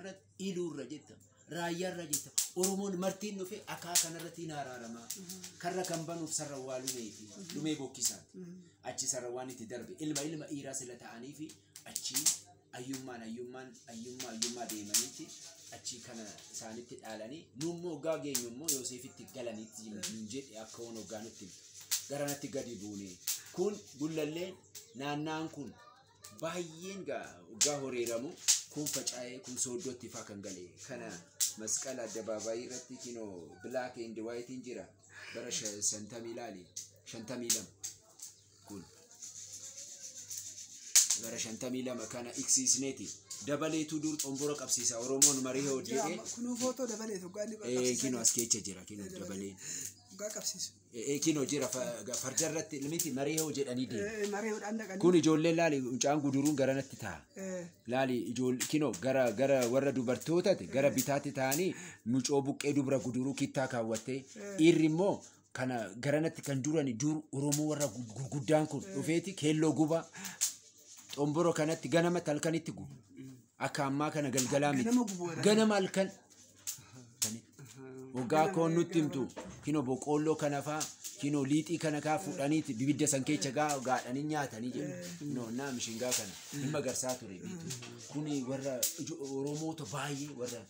kanarratti iluurra jettama. Raayyaarra jettama. Oromoon martiin dhufe akaa kanarratti hin araaramaa. Karra kan banuuf sarrawwaa lumeeti. Lumee bokkisaati. Achi sarrawwaan itti darbe. Ilma ilma dhiiraa sila ta'anii fi achi ayyummaan ayyummaan ayyummaa ayyummaa deemaniitti achi kana isaanitti dhaalanii nuummoo hoggaa geenyu immoo Yoosefitti galaniitti hin jedhe akka waan hoggaa nutti garanatti gadi buune. Kun gullalleen naannaan kun baay'een hoggaa horeeramu kun faca'ee kun sooddootti faa kan gale kana masqala addabaabaayii irratti kinoo black and white jira bara 50 ilaali 52 kun bara 52 kana iksiisneeti dabaleetu dur xombora qabsiisa Oromoon marii hojjetee kunuu footoo dabaleetu hoggaa inni qabsiisa kinoo as keessa jira kinoo dabaleen hoggaa qabsiisu kinoo jira fardarratti miti marii hojjedhanii deemu marii hodhaan dhaqanii kun ijoolleen laali mucaan guduruun garanatti ta'a laali ijoollee kinoo gara gara warra dubartootaati gara bitaatti ta'anii mucoo buqqee dubra guduruu kittaa kaawwattee dhiirri immoo kana garanatti kan durani dur Oromoo warra gurguddaan kun dhufeeti keelloo guba xomboro kanatti ganama halkanitti gubu akka ammaa kana galgalaa miti ganama halkan hoggaa koon nutti himtu kinoo boqqoolloo kana faa kinoo liixii kana kaa fuudhaniiti bibidda san keessa gaadhanii nyaatanii jedhu kinoo naa mishingaa kana hin magarsaa ture biitu kuni warra Oromoota baay'ee warra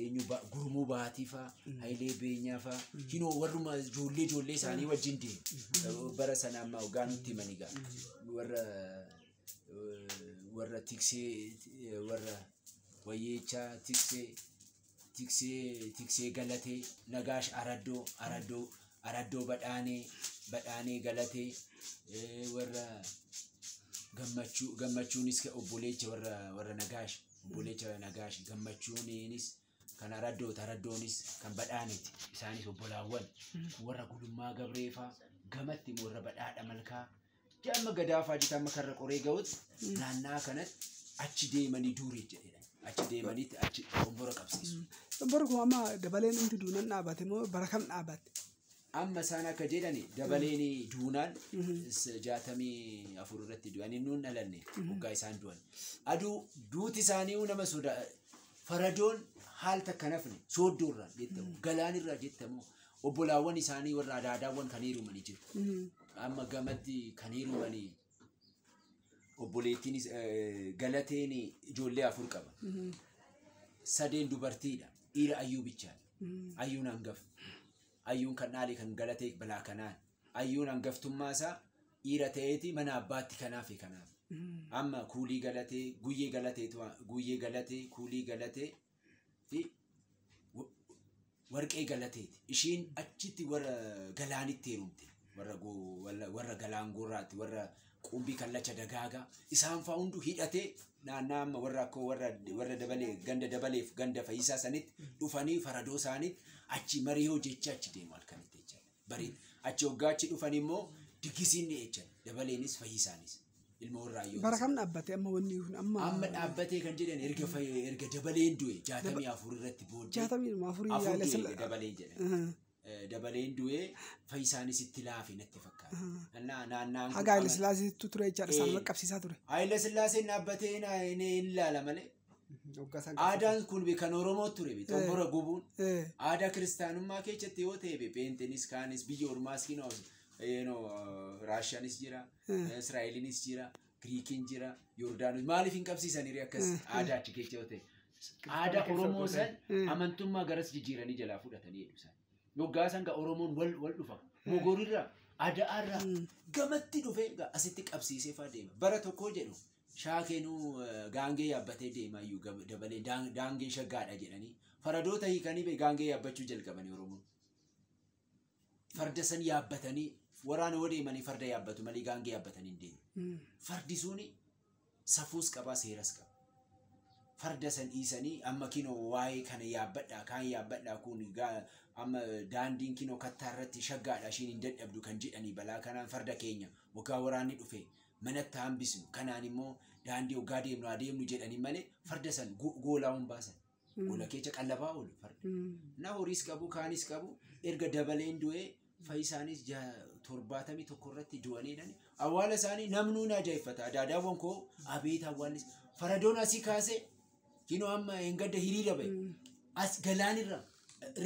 eenyu gurmuu baatii faa Hayilee Beenyaa faa kinoo warruma ijoollee ijoollee isaanii wajjin deemu bara sana amma hoggaa nutti himanii gaa warra warra tiksee warra wayyeechaa tiksee tiksee tiksee galatee nagaash araddoo araddoo araddoo badhaanee badhaanee galatee warra gammachuu gammachuunis obboleecha warra warra nagaash obboleecha nagaash gammachuunis kan araddoota araddoonis kan badhaaneeti isaanis obbolaawwan warra gulummaa gabreefaa gamatti warra badhaadha malkaa jamma gadaafaa jita amma karra qoree ga'utti naannaa kanatti achi deemanii durii jedhedha. Achi deemaniitti achi xombora qabsiisu. Xomborri kun amma dabaleen hundi duunaan dhaabate moo bara kam dhaabate? Amma isaan akka jedhani dabaleen duunaan 64 irratti du'anii nuun dhalanne hoggaa isaan du'an. Aduu duuti isaanii nama sodaa faradoon haal takka nafne sooddoorraa jettamu galaanirraa jettamu obbolaawwan isaanii warra adaadaawwan kan heerumanii jiru. Amma gamatti kan heerumanii obboleettiinis galateen ijoollee 4 qaba. 3 dubartiidha. Dhiira ayyuu bichaadha. Ayyuun hangafa. Ayyuun kan dhaale kan galatee balaa kanaan. Ayyuun hangaftummaa isaa dhiira ta'eeti mana abbaatti kanaaf kanaaf. Amma kuulii galatee guyyee galatee guyyee galatee kuulii galatee fi warqee galateeti. Ishiin achitti warra galaanitti heerumte. Warra galaan gurraatti warra qumbii kallacha dagaagaa isaan fa'aa hunduu hidhatee naannaa amma warra akkoo warra dabalee ganda dabaleef ganda fayyisaa sanitti dhufanii faradoo isaaniitti achi marii hojjechaa achi deemu halkanitti jechaadha. Bareeda. Achi hoggaa achi dhufan immoo diggisiin ni jechan dabaleenis fayyisaanis ilma warra ayyoo. Bara kam dhaabbate amma wanni kun amma. Amma dhaabbatee kan jedhan erga dabaleen du'e 64 irratti booddee. 64 yaala sila. Dabaleen jedhan. Dabaleen du'ee fayyisaanis itti laafe natti fakkaata. Naannaan Haga Haayile Sillaaseetu ture jechaadha isaan qabsiisaa ture. Haayile Sillaaseen dhaabbatee ni ilaala malee. Aadaan kun kan Oromoo ture xombora gubuun aadaa kiristaanummaa keessatti yoo ta'e pheenxenis kaanis biyya ormaas kinoo Raashiyaanis jira Israa'eliinis jira Giriikiin jira Yordaanos maaliif hin qabsiisanii akkas aadaa achi keessa yoo ta'e. Aadaa Oromoo san amantummaa garas jijjiiranii jalaa fudhatanii jedhu isaan. Yoggaa san Oromoon wal dhufa. Mogorirraa, Ada'aarraa gamatti dhufee asitti qabsiisee fa'aa deema. Bara tokko jedhu shaakeenuu gaangee yaabbatee deema iyyuu dabalee daangee shaggaadha jedhanii faradoota hiikanii gaangee yaabbachuu jalqabanii Oromoon. Farda san yaabbatanii waraana yoo deemanii farda yaabbatu malee gaangee yaabbatanii hin deemu. Fardi suni safuus qabaa seeras qaba. Farda san dhiisanii amma kinoo waa'ee kana yaabbadhaa kaan yaabbadhaa kun amma daandiin kinoo kattaa irratti shaggaadha ishiin hin dadhabdu kan jedhanii balaa kanaan farda keenya waggaa waraanni dhufe manatti hambisnu kanaan immoo daandii waggaa deemnu adeemnu jedhanii malee farda san goolaa hin baasan. Goola keessa qallabaa oolu farda. Na horiis qabu kaanis qabu erga dabaleen du'ee fayyisaanis 71 irratti du'anii awwaala isaanii namnuu na ajaa'ibfata. Adaadaawwan koo abeet awwaallis faradoon asii kaasee Kinoo amma hin gadda hiriira ba'e. As galaanirra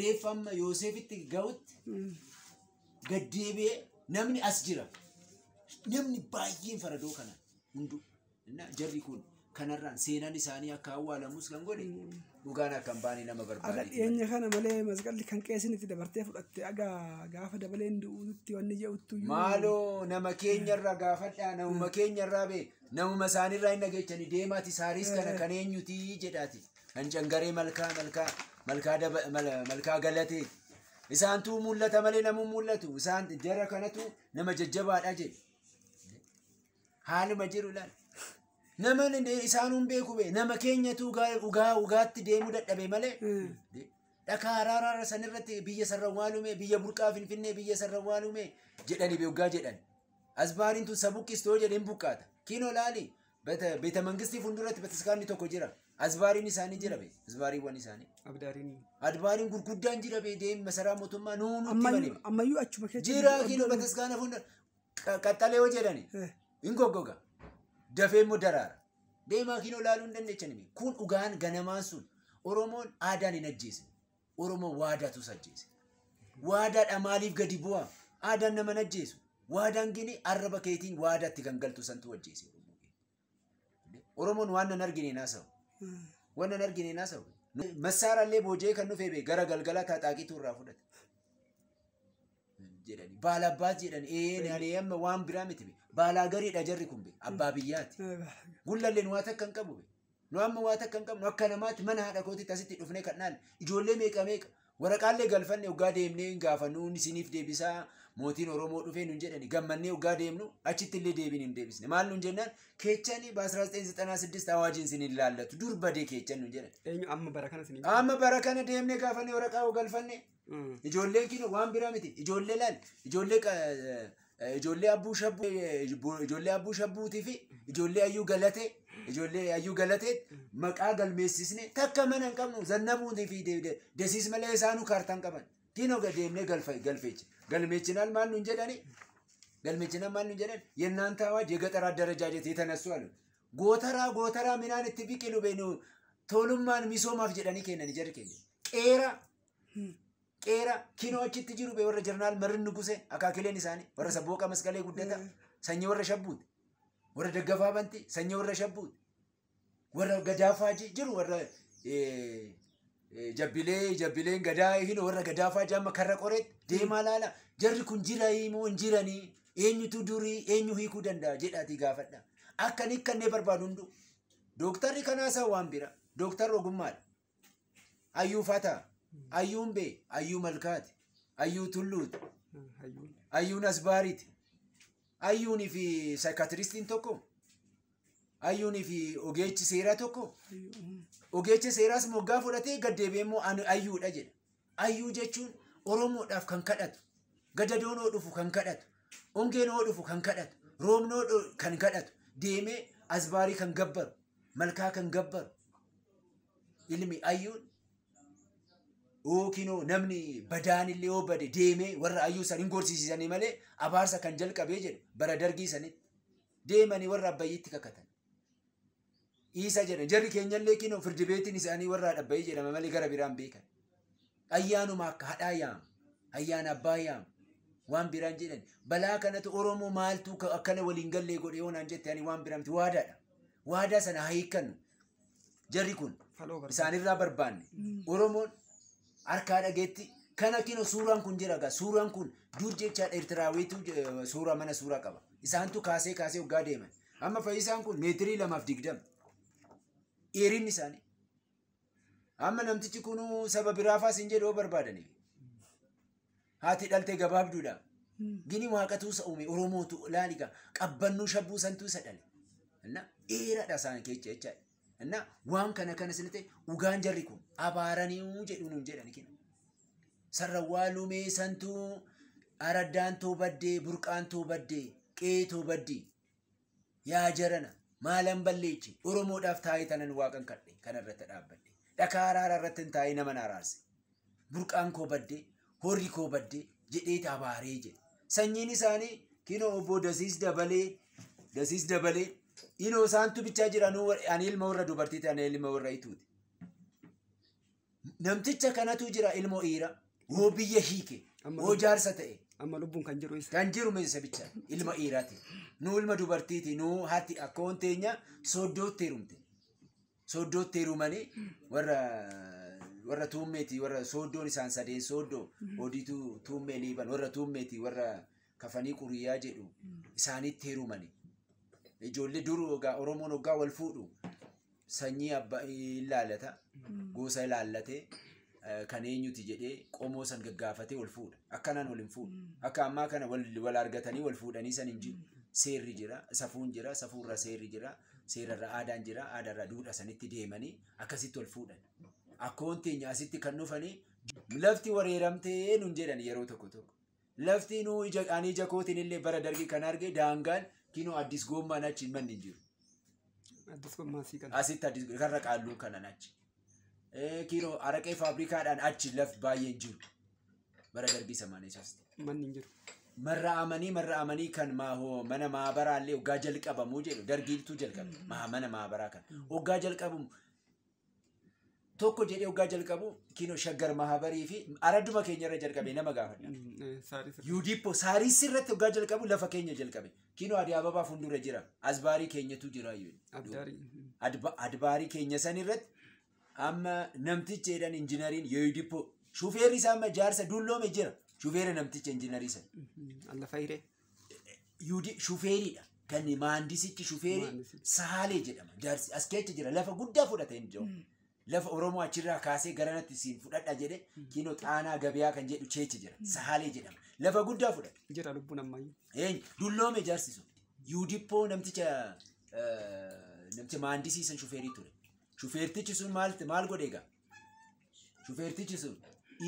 reeffa amma Yoosefitti ga'utti gaddeebi'ee namni as jira. Namni baay'een faradoo kana hunduu. Jarri kun kanarraan seenaan isaanii akka awwaalamus kan godhe dhugaan akka hin baane nama Aga barbaade. Dhiyeenya kana malee masqalli kan qeesin itti dabartee fudhatte aga gaafa dabaleen du'uutti wanni jedhuttu iyyuu. Maaloo nama keenyarraa gaafadhaa, namuma keenyarraa bee namuma isaanirraa hin dhageechanii deemaati saaris kana kan eenyuti jedhaati. Kan cangaree malkaa malkaa malkaa daba malkaa galatee. Isaantuu mul'ata malee namuu mul'atu. Isaan jara kanatu nama jajjabaadha jedhe. Haaluma jiru laal. Nama isaanuun beeku bee nama keenyatu dhugaa dhugaatti deemuu dadhabe malee. Dhakaa araara sanirratti biyya sarara waalume, biyya burqaa Finfinnee, biyya sarara waalume jedhani beekaa jedhan. Asbaariin tun sabuqqistoo jedheen buqqaata. Kinoo laali beeta mangistii fuulduratti bataskaanni tokko jira. Asbaariin isaanii jira bee asbaariiwwan isaanii. Abdaariin. Adbaariin gurguddaan jira bee deemi masaraa mootummaa nuu nutti bane. Ammayyuu achuma keessa. Jira kinoo bataskaana fuuldura qaxxalee hoo jedhani. Hin goggoga. Dafee immoo daraara. Deemaa kinoo laaluu hin dandeechani. Kun dhugaan ganamaan sun Oromoon aadaan hin ajjeesne. Oromoon waadaatu ajjeese. Waadaadha maaliif gadi bu'a? Aadaan nama hin ajjeesu. Waadaan gini arraba keetiin waadaatti kan galtu santu ajjeese. Oromoon waan nan argine hin haasa'u. Waan nan argine hin haasa'u. Massaaraallee boojee kan dhufee bee gara galgalaa taxaaqiitu irraa fudhate. Jedhani. Baala abbaas jedhani. Ee ani amma waan biraa miti be. Baalaa gariidha jarri kun be. Abbaa biyyaati. Gullalleen waa takka hin qabu be. Nu amma waa takka hin qabnu akka namaatti mana haadha kootitti asitti dhufnee kadhnaan ijoollee meeqa meeqa waraqaallee galfanne hoggaa deemnee hin gaafannu isiniif deebisaa mootiin Oromoo dhufee nun jedhani gammannee hoggaa deemnu achitti illee deebiin hin deebisne maal nun jennaan keechani ba-1996 awaajiin isin hin laallatu dur badee keechan nun jedhan. Eenyu amma bara kana isin? Amma bara kana deemnee gaafanne waraqaa hoo galfanne ijoolleen kino waan biraa miti ijoollee laal ijoollee ijoollee abbuu shabbuu ijoollee abbuu shabbuutii fi ijoollee ayyuu galatee ijoollee ayyuu galatee maqaa galmeessisne takka mana hin qabnu zannabuutii fi desiis malee isaanuu kaartaan qaban kinoo deemnee galfeechi galmeechinaan maal nun jedhani galmeechinaan maal nun jedhan የእናንተ አዋጅ የገጠር አደረጃጀት የተነሱ አሉ ጎተራ ጎተራ ምናን itti biqilu beenu tolummaan misoomaaf jedhanii kennani jarri keenya qeera qeera kinoo achitti jiru bee warra jeneraal Marrin Nugusee akaakileen isaanii warra sabbooqa masqalee guddata sanyii warra shabbuuti warra daggafaa banti sanyii warra shabbuuti warra gadaafaa jiru warra jabbilee jabbileen gadaa hin warra gadaafaa amma karra qoreetti deemaa laala jarri kun jira moo hin jiranii eenyutu durii eenyu hiikuu danda'a jedhaatii gaafadha akka inni kannee barbaadu hundu dooktarri kanaasaa waan bira dooktarri ogummaadha ayyuu fataa ayyuun bee ayyuu malkaati ayyuu tulluuti ayyuun asbaariiti ayyuunii fi saayikaatiristiin tokko ayyuunii fi ogeechi seeraa tokko ogeechi seeraas moggaa fudhatee gaddeebi'ee immoo ayyuudha jedha. Ayyuu jechuun Oromoodhaaf kan kadhatu, gadadoon hoo dhufu kan kadhatu, ongeen hoo dhufu kan kadhatu, roobnoo kan kadhatu, deemee asbaarii kan gabbaru, malkaa kan gabbaru. Ilmi ayyuun yookiinoo namni badaan illee yoo bade deemee warra ayyuu san hin gorsiisanii malee abaarsa kan jalqabee jedhu bara dargii sanitti deemanii warra abbayyiitti kakatan. Isa jedhan jarri keenyallee kinoo firdi beetiin isaanii warra abbayyii jedhama malee gara biraan beekan. Ayyaanuma akka hadhaa yaama, ayyaana abbaa yaama waan biraan jedhan balaa kanatu Oromoo maaltu akkana waliin gallee godhe yoo naan jette ani waan biraa miti waadaadha. Waadaa sana haa hiikkannu. Jarri kun isaanirraa barbaanne Oromoon harkaa dhageetti kana kinoo suuraan kun jira gaa suuraan kun dur jechaadha Eertiraawiitu suuraa mana suuraa qaba. Isaantu kaasee kaasee hoggaa deeman. Amma fayyisaan kun meetirii 220. Dheerinni isaanii. Amma namtichi kunuu saba biraafaas hin jedhu yoo barbaadani. Haati dhaltee gabaabduudha. Gini waaqatu isa uume Oromootu laali gaa qabbannuu shabbuu santuu isa dhale. Dheeraadha isaan keessa jechaadha. Inna waan kana kana sini ta'e dhugaan jarri kun abaaranii jedhu nuun jedhani kenna. Sarrawaa lumee santuu araddaan too baddee burqaan too baddee qe'ee too baddee yaa jarana maalan balleechi Oromoodhaaf taa'ee tanan waaqan kadhe kanarratti dhaabbadhe dhakaa araara irratti hin taa'ee nama araarse burqaan koo baddee horri koo baddee jedhee abaaree jedhe. Sanyiin isaanii kinoo obbo Dasiis Dabalee Dasiis Dabalee inoo isaantu bichaa jiranuu ani ilma warra dubartii ta'an ilma warra ituuti. Namticha kanatu jira ilmoo dhiira woo biyya hiike woo jaarsa ta'e. Amma lubbuun kan jiru isa. Kan jiru meeshaa bicha ilma dhiiraati. Nu ilma dubartiiti nu haati akkoon teenya sooddootti heerumte. Sooddootti heerumanii warra tuummeeti warra sooddoon isaan sadeen sooddoo odiitu tuummee liiban warra tuummeeti warra kafanii quriyyaa jedhu isaanitti heerumanii. Ijoollee dur Oromoon hoggaa wal fuudhu sanyii abbaa ilaallata gosa ilaallatee kan eenyuti jedhee qomoo san gaggaafatee wal fuudha. Akkanaan wal hin fuudhu. Akka ammaa kana wal argatanii wal fuudhanii san hin jiru. Seerri jira, safuun jira, safuurra seerri jira, seerarra aadaan jira, aadaarra duudha sanitti deemanii akkasitti wal fuudhan. Akkoon teenya asitti kan dhufanii lafti wareeramtee nun jedhan yeroo tokko tokko. Lafti nuu ani ija kootiin illee bara dargii kan arge daangaan kinoo addis goommaan achi manni hin jiru. Addis goommaan sii kana. Asitti addis karra qaalluu kanan achi. Kinoo araqee faabrikaadhaan achi laf baay'een jiru. Bara dargii samaanii isaasti. Manni hin jiru. Marra'amanii kan mana maabaraallee hoggaa jalqabamuu jedhu dargiitu jalqabe. Mana maabaraa kan hoggaa jalqabamu tokko jedhee hoggaa jalqabu kinoo shaggar maabarii fi aradduma keenyarra jalqabe nama gaafadha. Yuudippo saaris irratti hoggaa jalqabu lafa keenya jalqabe. Kinoo adii ababaa fuuldura jira. Asbaarii keenyatu jira. Adbaarii keenya san irratti amma namtichi jedhan injinariin yuudippo shufeerri isaa amma jaarsa dulloome jira. Shufeera namticha injinarii san. Lafa hiree. Shufeeridha. Kan maandisichi shufeeri Saalee jedhama. Jaarsi as keessa jira. Lafa guddaa fudhate hin jiru. Lafa Oromoo achirraa kaasee garanatti siin fudhadha jedhe kinoo xaanaa gabiyaa kan jedhu cheechi jira. Saalee jedhama. Lafa guddaa fudhate. Jira lubbuun ammayyuu. Eenyu dulloome jaarsi sun. Yuudippoo namticha maandisii san shufeerii ture. Shufeertichi sun maal godhe egaa? Shufeertichi sun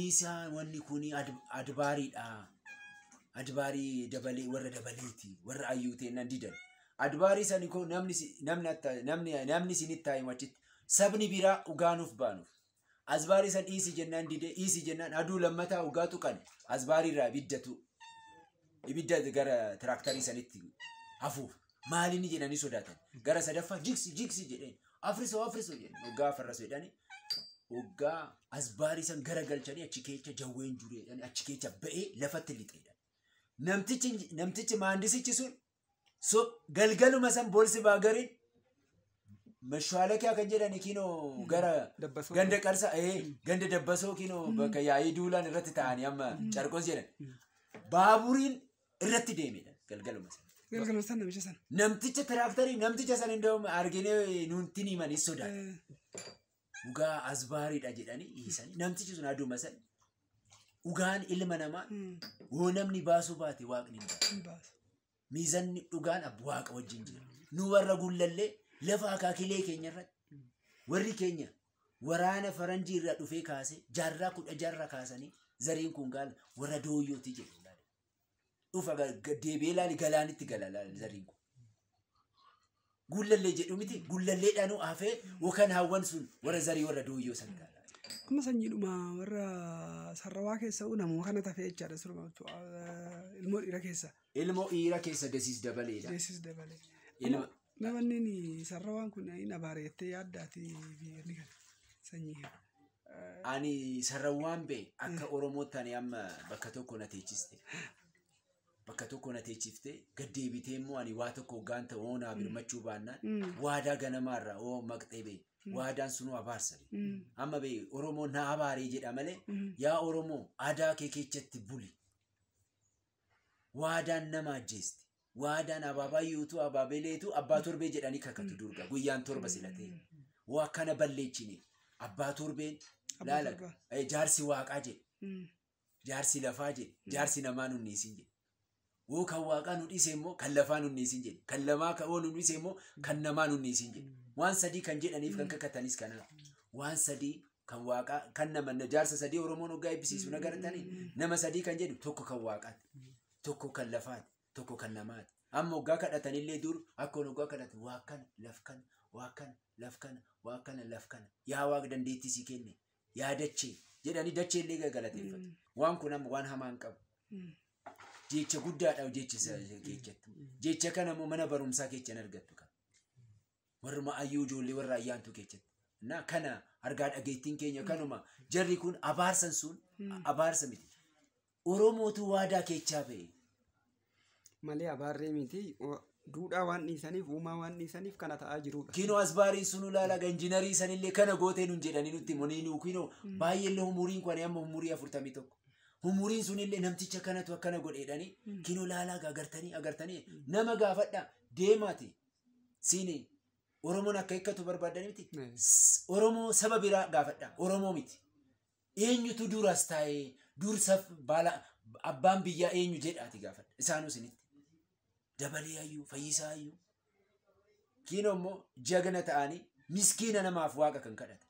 isaan wanni kuni adbaariidha. Adbaarii dabalee warra dabaleeti warra ayyuuteennan didan. Adbaarii sani koo namni isinitti taa'imu achitti sabni biraa dhugaanuuf baanuuf. Asbaarii san dhiisi jennaan didee dhiisi jennaan aduu lammataa dhugaa tuqan asbaariirraa ibiddatu. Ibidda gara tiraaktarii sanitti hafuuf maalinni jedhanii sodaatan. Gara sadaffaa jigsi jigsi jedheen afrisoo afrisoo jedheen dhugaa afarrasoo jedhanii. Hoggaa asbaarii san garagalchanii achi keessa jawween jiru achi keessa ba'ee lafatti lixeedha. Namtichi maandisichi sun galgaluma san boolsi baagariin mashaalakiyaa kan jedhani kinoo gara ganda qarsa ganda dabbasoo kinoo bakka yaa'ii duulaan irratti ta'anii amma carqos jedhan. Baaburiin irratti deemedha galgaluma san. Galgaluma san namicha san. Namticha tiraaktarii namticha san hin arginee nuti himanii sodaata. Dhugaa asbaariidha jedhanii dhiisanii namtichi sun aduma san dhugaan ilma namaa woo namni baasuu baate waaqni hin baasu. Miizanni dhugaan waaqa wajjin jira. Nu warra gullallee lafa akaakilee keenya irratti warri keenya waraana faranjii irraa dhufee kaasee jaarraa 16 kaasanii zariin kun gaala warra dooyyooti jedhu. Dhufa deebi'ee ilaali galaanitti gala zariin kun. Gullallee jedhu miti gullalleedhaanuu hafee yookaan hawwan sun warra zarii warra dooyyoo san gaala. Amma sanyiidhuma warra sarrawaa keessa namuma kana tafee jechaadha surma ilmoo dhiira keessa. Ilmoo dhiira keessa desiis dabaleedha. Desiis dabalee. Namoonni sarrawaan kun hin abaareettee yaaddaati biyyoonni kana sanyii. Ani sarrawaan bee akka Oromootti ani amma bakka tokko na teechiste. Bakka tokko na teechifte gaddeebitee immoo ani waa tokko hoggaan ta'u oo naa birmachuu baannaan waadaa ganamaarraa oo maqxee bee waadaan sunuu abaarsa bee. Amma bee Oromoo na abaaree jedha malee yaa Oromoo aadaa kee keessatti buli. Waadaan nama ajjeesti. Waadaan abaabayyuutu abaabeleetu abbaa torbee jedhanii kakatu durga guyyaan torba silatee. Waa akkana balleechine abbaa torbeen laala jaarsi waaqaa jedhe. Jaarsi lafaa jedhe jaarsi namaa nunniisin jedhe. Woo kan waaqaa nu dhiise immoo kan lafaa nu dhiisin jedhe. Kan lamaa kan nu dhiise immoo kan namaa nu dhiisin jedhe. Waan sadii kan jedhaniif kan kakatanis kanaaf. Waan sadii kan waaqaa kan nama jaarsa sadii Oromoon hoggaa eebbisiisu na garatanii nama sadii kan jedhu tokko kan waaqaati. Tokko kan lafaati. Tokko kan namaati. Amma hoggaa kadhatanillee dur akka hoggaa kadhatan waa kana laf kana waa kana laf kana waa kana laf kana yaa waaqa dandeettii sii kenne yaa dachee jedhanii dachee illee galateeffatu. Waan kun amma waan hamaan qabu. Jecha guddaadha jecha keessatti. Jecha kana immoo mana barumsaa keessan argattu kan. Warruma ayyuu ijoollee warra ayyaantu keessatti. Na kana Argaa dhageettiin keenya kanuma. Jarri kun abaarsan sun abaarsa miti. Oromootu waadaa keechaa ba'e. Malee abaarree miti, duudhaa waan dhiisaniif, uumaa waan dhiisaniif kana ta'aa jirudha. Kinoo asbaariin sun ilaala, injinarii sanillee kana gootee nun jedhanii nutti himanii, kinoo baay'eellee umuriin kun amma umurii 41. Umuriin sunillee namticha kanatu akkana godheedhanii kinoo laalaa agartanii agartanii nama gaafadha deemaati. Siini Oromoon akka hiikkatu barbaadanii miti. Oromoo saba biraa gaafadha. Oromoo miti. Eenyutu duras taa'ee dursa baala abbaan biyyaa eenyu jedhaati gaafadha. Isaanuu isinitti. Dabalee hayyuu, fayyisaa hayyuu. Kiinoo immoo jagna ta'anii miskiina namaaf waaqa kan kadhatan.